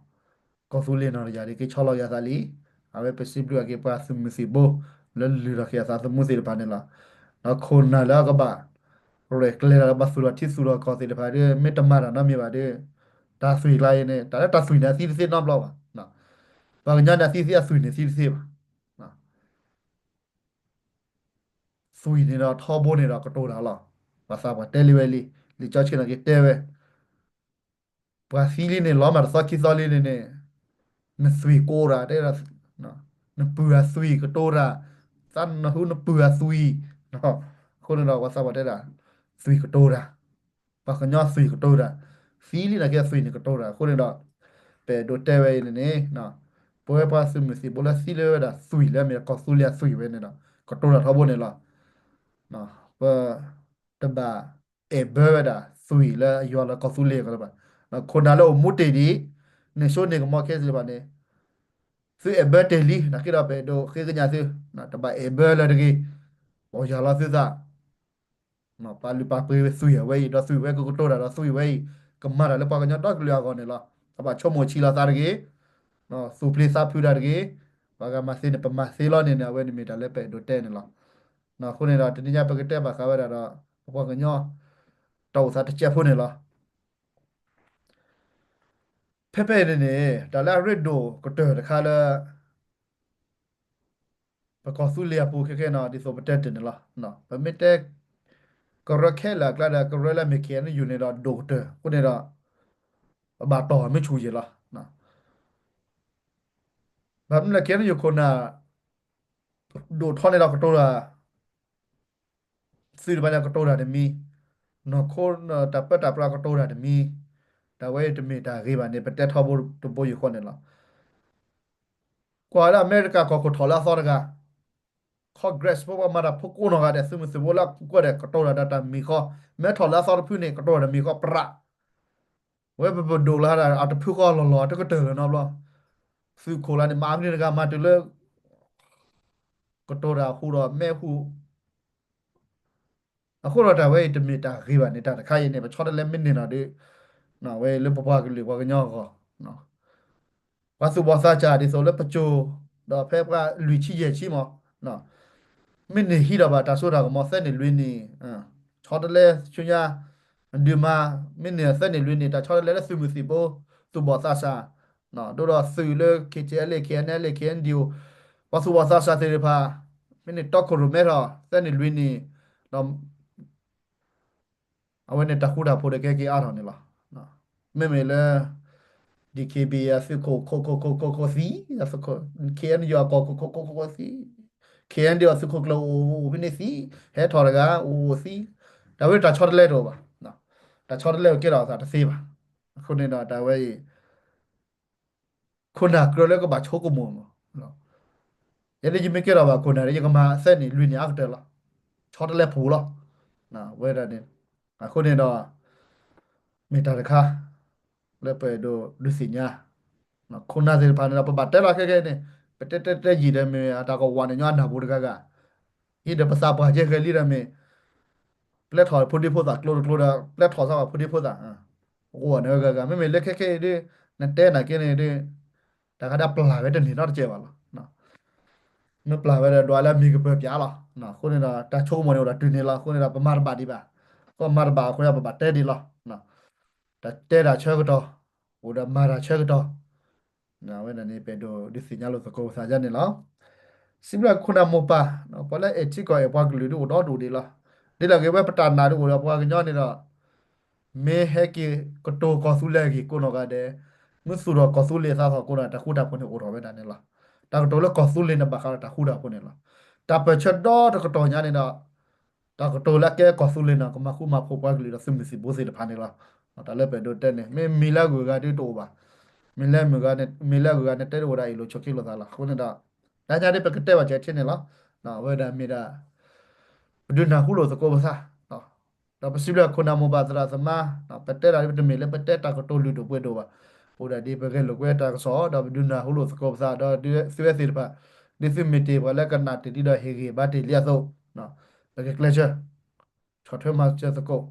ကီၢ်သူလ့ၤနီၢ်တယၢ်ဒ်က့ၤဆီလီၤက့ၤအသးလံ. အဝဲပစံးဘျုးအက့ၤပှၤသုးမုၢ်သံၣ်ဘိ လၢလုၢ်ထီၣ်က့ၤအသးသမူသ့ၣ်တဖၣ်န့ၣ်လီၤ. ဒီးခိၣ်နၢ်လၢအကဘၣ် ရဲၣ်ကျဲၤတၢ်လၢဘၣ်သူၣ်ထီၣ်ထံသူၣ်ထီၣ်ကီၢ်သ့ၣ်တဖၣ်ဒီး မ့ၢ်တမၤတၢ်နီတမံၤဘၣ်ဒီး တၢ်သွံၣ်ကျါအံၤန့ၣ် တၢ်လၢတၢ်သွံၣ်န့ၣ် အသံတသ့နီတဘျီဘၣ်. ပှၤကညီန့ၣ် အသံတသ့ အသွံၣ်န့ၣ်သံတသ့ဘၣ်. သွံၣ်န့ၣ်ဒီးထီဘိန့ၣ်ဒီးကတိၤတၢ်လီၤ. ပှၤသးပှၢ်တဲလံဝဲလံ, လံာ်စီဆှံနာ်က့တဲဝဲ ပှၤသံလံန့ၣ် လီၤမၢ်တသီခံသီလံန့ၣ်န့ၣ် နသွံၣ်ကိးတၢ်, တဲဒၣ် နပုၢ်အသွံၣ်ကတိၤတၢ်, သးနဟူနပုၢ်အသွံၣ်, အဃိန့ၣ်ဒီး ပှၤသးပှၢ်တဲဒၣ် သွံၣ်ကတိၤတၢ်, ပှၤကညီသွံၣ်ကတိၤတၢ်, သံလံနာ်က့သွံၣ်န့ၣ်ကတိၤတၢ်. အဃိန့ၣ်ဒီး ပအဲၣ်ဒိးတဲဝဲအံၤန့ၣ်န့ၣ် ပဝဲပှၤသုးမုၢ်သံၣ်ဘိလၢသံလၢဝဲဒၣ်သွံၣ်လၢအမ့ၢ်ကီၢ်သူလ့ၤအသွံၣ်ဝဲန့ၣ်ဒီး ကတိၤတၢ်ထီဘိန့ၣ်လီၤ. ပ တဘၣ်အဲၣ်ဘၢဝဲဒၣ်သွံၣ်လၢအယွၤလၢကီၢ်သူလ့ၤအဂီၢ်လၢၤဘၣ်. ခိၣ်နၢ်လၢအိၣ်မူတ့ၢ်ဒံး န့ၢ်စိန့ၢ်ကမီၤခဲသ့ၣ်တဖၣ်န့ၣ် သုအဲၣ်ဘၢတ့ၢ်လံ နာ်က့ဒီးပအဲၣ်ဒိးဃ့ကညးသု, တဘၣ်အဲၣ်ဘၢလၢၤတဂ့ၤ, ပီၢ်ယၢ်လီၤသုသး ပာ်လုၢ်ပာ်ပှ့ၤဝဲသွံၣ်အဝဲအံၤ ဒီးသွံၣ်ဝဲကကတိၤတၢ်ဒီးသွံၣ်ဝဲအံၤ ကမၤတၢ်လၢပှၤကညီဒီကလုာ်အဂီၢ်န့ၣ်လီၤ. တဘၣ်ဆိကမိၣ်ဆံးလီၤသးတဂ့ၤ, သူၣ်ပျံၤသးဖုးတၢ်တဂ့ၤ, ပှၤဂၤမၤသ့န့ၣ် ပမၤသ့လီၤန့ၣ်န့ၣ် အဝဲန့ၣ်မ့ၢ်တၢ်လၢပအဲၣ်ဒိးတဲန့ၣ်လီၤ. အဃိန့ၣ်ဒီး တနံၤညါပကတဲဘၣ်ဃးဝဲဒၣ်ဒီး ပပှၤကညီ တၢ်အိၣ်သးတစဲးဖိန့ၣ်လီၤ. ဖဲဖဲအံၤန့ၣ်န့ၣ် တၢ်လၢအရ့ဒိၣ်ကတၢၢ်တခါလၢ ပကီၢ်သူလ့ၤအပူၤခဲကဲန့ၣ် ဒ်သိးပတဲတ့ၢ်န့ၣ်လီၤ. ပမ့ၢ်တဲ ကရၢခဲလၢာ်အကျါဒီး ကရၢလၢအမ့ၢ် K N U န့ၣ်ဒီးဒိၣ်ကတၢၢ် အဃိန့ၣ်ဒီး ပဘၣ်တီၢ်မ့ၢ်ဆူၣ်ယဲၢ်လီၤ. ဘၣ်မနုၤလဲၣ် K N U ခိၣ်နၢ် ဒိၣ်ထီန့ၣ်ဒီးကတိၤတၢ် သုးတဖၣ်န့ၣ်ကတိၤတၢ်တမံၤ, နီၢ်ခိ တၢ်ပၢတၢ်ပြးကတိၤတၢ်တမံၤ, တၢ်ဝဲအံၤတမ့ၢ်တၢ်ဂ့ၤဘၣ်န့ၣ် ပတဲထီဘိတဘိယူၢ်ဃီန့ၣ်လီၤ. ကွၢ်လၢအမဲရကၤကီၢ်ခိၣ်ထီၣ်လၢအသီတဂၤ, Congress ဖိပှၤမၤတၢ်ဖိကိးနီၢ်ဂၤဒဲး သုးမုၢ်သံၣ်ဘိလၢအကူၣ်ကီၢ်ဒဲး ကတိၤတၢ်ဒီးတၢ်မံၤဃီ, မ့ၢ်ထီၣ်လၢအသီတဖုန့ၣ် ကတိၤတၢ်တမံၤဃီပြး ဝဲပပဒိၣ်လၢအတဖုဃီလီၢ်လီၢ်တကတၢၢ်လၢၤနီတဘျီ, သုးခိၣ်လၢန့ၣ် မၤအဂ့ၢ်တဂၤမၤတုၤလၢ ကတိၤတၢ်ဟူဒီးမဲဟူ, အဃိဒီးတၢ်ဝဲအံၤတမ့ၢ်တၢ်ဂ့ၤဘၣ်န့ၣ် တၢ်တခါအံၤန့ၣ် ပဆီတလဲမ့ၢ်န့ၢ်လီၤဒီး ဝဲလၢပပှၤကလုာ်ပှၤကညီအဂီၢ် ပှၤသူၣ်ဘီၣ်သးစၢ်ဒ်သိးလၢပစိၤ, ဒီးဖဲပှၤလွံၢ်ဆံယဲၢ်ဆံမး, မ့ၢ်န့ၢ်ဟံးဒီးဘၣ်တၢ်စိတၢ်ကမီၤသၢနံၣ်လွံၢ်နံၣ်, ဆီတလဲဆူညါ, ဒုးမၤ, မ့ၢ်န့ၢ်သၢနံၣ်လွံၢ်နံၣ် တၢ်ဆီတလဲလၢသုးမုၢ်သံၣ်ဘိ, သူၣ်ဘီၣ်သးစၢ်, ဒိၣ်ဒီးသုးလၢ K T L A K N L A K N D O, ပှၤသူၣ်ဘီၣ်သးစၢ်သ့ၣ်တဖၣ်, မ့ၢ်န့ၢ်တီခိၣ်ရိၣ်မဲထီၣ် သၢနံၣ်လွံၢ်နံၣ်, ဒီး အဝဲန့ၣ်တၢ်ဃူတၢ်ဖိးဒီးကဲက့ၤအါထီၣ်န့ၣ်လီၤ. မ့မ့ၢ်လၢ D K B A အသုးခိၣ် ခိၣ်ခိၣ်ခိၣ်ခိၣ်ခိၣ်သံ, K N U အကီၢ်ခိၣ်ခိၣ်ခိၣ်ခိၣ်ခိၣ်သံ, K N D O အသုးခိၣ်ကျၢၢ်အိၣ်အိၣ်ဖဲန့ၣ်သံ, ဟဲထီၣ်တဂၤအိၣ်အိၣ်သံ, တၢ်ဝဲတၢ်ဆီတလဲတအိၣ်ဘၣ်. တၢ်ဆီတလဲအိၣ်ကဲထီၣ်အသးတသ့ဘၣ်. အဃိန့ၣ်ဒီးတၢ်ဝဲအံၤ ခိၣ်နၢ်ကြၢးလၢကဘၣ်ဆိကမိၣ်မး, ယဲဒၣ်ယမ့ၢ်ကဲထီၣ်ဘၣ်ခိၣ်နၢ်ဒီး ယကမၤသၢနံၣ်လွံၢ်နံၣ်အါကတၢၢ်လီၤ. ဆီတလဲပူၤလီၤ. ဝဲဒၣ်န့ၣ်, အဃိန့ၣ်ဒီး မ့ၢ်တၢ်တခါ လၢပအဲၣ်ဒိးဒုးသ့ၣ်ညါ ခိၣ်နၢ်သ့ၣ်တဖၣ်န့ၣ်ဒီး ပဘၣ်တဲလီၤခဲကဲန့ၣ်, ပတဲတဲတဲယံာ်ဒီးမ့ၢ်အတၢ်ကဝီၤန့ၣ်ညီအနၢ်ပူၤတဂၤဂၤ, ဟံးဒီးပသးပှၢ်ကဲဃဲၤလံဒီးမ့ၢ် ပျဲထီၣ်ဖိဒံဖိသၣ်ကျိတကျိဒီး ပျဲထီၣ်စၢ်ဘၣ်ဖိဒံဖိသၣ်, အဃိန့ၣ်ဂၤဂၤ မ့မ့ၢ်လၢခဲခဲအံၤဒီး နတဲနာ်က့န့ၣ်ဒီး တၢ်ခါဒၣ်ပျၢ်ဝဲတန့ၢ်နီတစဲးဘၣ်လီၤ. မ့ၢ်ပျၢ်ဝဲဒီးဒွးလၢအမံၤကပၢၤပၠးလီၤ. အဃိန့ၣ်ဒီး တၢ်ဆိကမိၣ်န့ၣ်အိၣ်ဒီးတုၤန့ၣ်လီၤ. အဃိန့ၣ်ဒီး ပမၤတဘၣ်ဒံးဘၣ်. ကမၤတဘၣ်အဃိန့ၣ် ပဘၣ်တဲဒံးလီၤ. တၢ်တဲတၢ်ဆၢကတီၢ် အိၣ်ဒီးမၤတၢ်ဆၢကတီၢ် အဝဲဒၣ်န့ၣ် ပအဲၣ်ဒိးဒုးသ့ၣ်ညါလိာ်သကိးပသးယါန့ၣ်လီၤ. စံးဘျုးခိၣ်နၢ်မိၢ်ပၢ်, ပှၤလၢအဲၣ်ထံကီၢ်အဲၣ်ပှၤကလုာ်ဒ်အိၣ်ဒီဒူၣ်ဒံးလီၤ. ဒ်လဲၣ်ဂ့ၤဝဲပတၢ်နာ်ဒ်အိၣ်ဒီးပှၤကညီန့ၣ်ဒီး မ့ၢ်ဟဲက့ၤကတိၤကီၢ်သူလ့ၤအဂ့ၢ်ကိးနီၢ်ဂၤဒဲး, မ့ၢ်သူၣ်ထီၣ်ကီၢ်သူလ့ၤအသးသီၣ်ကိးနီၢ် တၢ်ဃူတၢ်ဖိးန့ၣ်အိၣ်ထီၣ်ဝဲဒၣ်န့ၣ်လီၤ. တၢ်ကတိၤလၢကီၢ်သူလ့ၤန့ၣ်ဘၣ်ဃးဒီးတၢ်ဃူတၢ်ဖိးန့ၣ်လီၤ. တၢ်ပၢၢ်ဆၢဒီတကတီၢ်ညါန့ၣ်ဒီး တၢ်ကတိၤလၢအကဲကီၢ်သူလ့ၤန့ၣ် ကမၤဃူမၤဖိးပှၤကလုာ်ဒီးသုးမုၢ်သံၣ်ဘိသ့ၣ်တဖၣ်န့ၣ်လီၤ. တၢ်လၢပအဲၣ်ဒိးတဲန့ၣ် မ့ၢ်မံၤလၢအဂုၤအဂၤဒ်တအိၣ်ဘၣ်. မံၤလၢမုၢ်ဂၤ, မံၤလၢအဂုၤအဂၤန့ၣ် တဲတအိၣ်ဒၣ်အံၤလိာ်ဆိးက့လိာ်သးလီၤ. အဃိန့ၣ်ဒီး တၢ်ညါဒ်ပကတဲဘၣ်စဲးထံန့ၣ်လီၤ. အဝဲဒၣ်မ့ၢ်ဒၣ် ပဒုးနၢ်ဟူလိာ်သကိးပသး ဒီးပစံးဘျုးခိၣ်နၢ်မိၢ်ပၢ်သရၣ်သမါ, ပတဲဒၣ်တမ့ၢ်လၢပတဲတၢ်ကတိၤလုၢ်ဒိၣ်ပှ့ၤဒိၣ်ဘၣ်. အိၣ်ဒၣ်ဒ်ပဂဲၤလိာ်ကွဲတၢ်ကစီၣ် ဒီးပဒုးနၢ်ဟူလိာ်သကိးပသး ဒီးသုဝဲသ့ၣ်တဖၣ် ဒ်သုမ့ၢ်တ့ၢ်ပှၤလၢကနၣ်တ့ၢ်လံဒီးဟ့ၣ်ဂံၢ်ဘါတ့ၢ်လံအသိး, ပကကျဲးစၢး ဆီၣ်ထွဲမၤစၢၤသကိး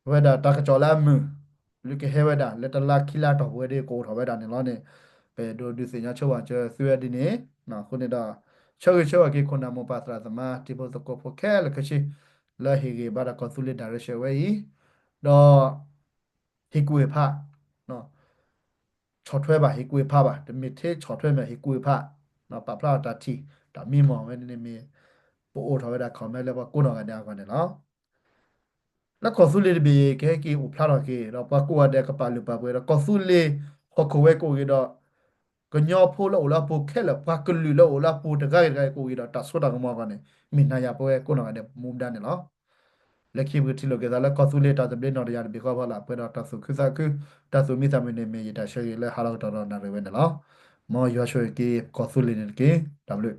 ဝဲဒၣ်တၢ်ကစီၣ်လၢအမုာ် လၢကဟဲဝဲဒၣ်လၢတလါခံလါတီၢ်ပူၤဝဲဒၣ် ကအိၣ်ထီၣ်ဝဲဒၣ်န့ၣ်လီၤန့ၣ်, ပအဲၣ်ဒိးဒုးသ့ၣ်ညါဆိဝဲစၢၤသုဝဲဒ်န့ၣ်, အဃိန့ၣ်ဒီး ဆၢဂ့ၤဆၢဝါက့ၤခိၣ်နၢ်မိၢ်ပၢ်သရၣ်သမါ တံၤဖိသကိးဖိခဲလၢာ်ခဲဆ့ လၢဟ့ၣ်ဂံၢ်ဘါဒီးကီၢ်သူလ့ၤ direction ဝဲအံၤ, ဒီး ဟ့ၣ်ကူၣ်ဟ့ၣ်ဖး, ဆီၣ်ထွဲဘၣ် ဟ့ၣ်ကူၣ်ဟ့ၣ်ဖးဘၣ်, တမ့ၢ်ထဲဆီၣ်ထွဲမ့ၢ် ဟ့ၣ်ကူၣ်ဟ့ၣ်ဖး, ပာ်ဖျါထီၣ်တၢ်ထံၣ် တၢ်မံမီၢ်ဝဲန့ၣ်မ့ၢ် ပအိးထီၣ်ဝဲဒၣ် comment လၢပှၤကိးနီၢ်ဂၤဒဲးအဂီၢ်န့ၣ်လီၤ. လၢကီၢ်သူလ့ၤတဘ့ၣ် ကဟဲက့ၤအိၣ်ဖျါထီၣ်က့ၤ ဒီးပှၤကိးဂၤဒဲးကပာ်လုၢ်ပာ်ပှ့ၤဒီး ကီၢ်သူလ့ၤဟီၣ်ခိၣ်ဝဲကအိၣ်က့ၤဒီး ကညီဖိလၢအိၣ်လၢအပူၤခဲလၢာ် ပှၤကလုာ်လၢအိၣ်လၢအပူၤတဂၤဂ့ၤတဂၤဂ့ၤ ကအိၣ်က့ၤဒီးတၢ်စိတၢ်ကမီၤအဂီၢ်န့ၣ် မ့ၢ်နၤယၤပဝဲကိးနီၢ်ဂၤဒဲးမူဒါန့ၣ်လီၤ. လၢခံပကထံၣ်လိာ်က့ၤသးလၢကီၢ်သူလ့ၤတၢ်သဘျ့နီၢ်တယၢ်တဘ့ၣ်ဃီဖီလာ် ပှဲၤဒီးတၢ်သူၣ်ခုသးခု တၢ်သူၣ်မံသးမုာ်န့ၣ်မ့ၢ်ယတၢ်ဆၢဂ့ၤလၢဟါလီၤကတီၢ်ဒီးနၣ်ရံၣ်ဝဲန့ၣ်လီၤ. မ်ယွၤဆိၣ်ဂ့ၤက့ၤကီၢ်သူလ့ၤန့ၣ်တက့ၢ်. တၢ်ဘျုး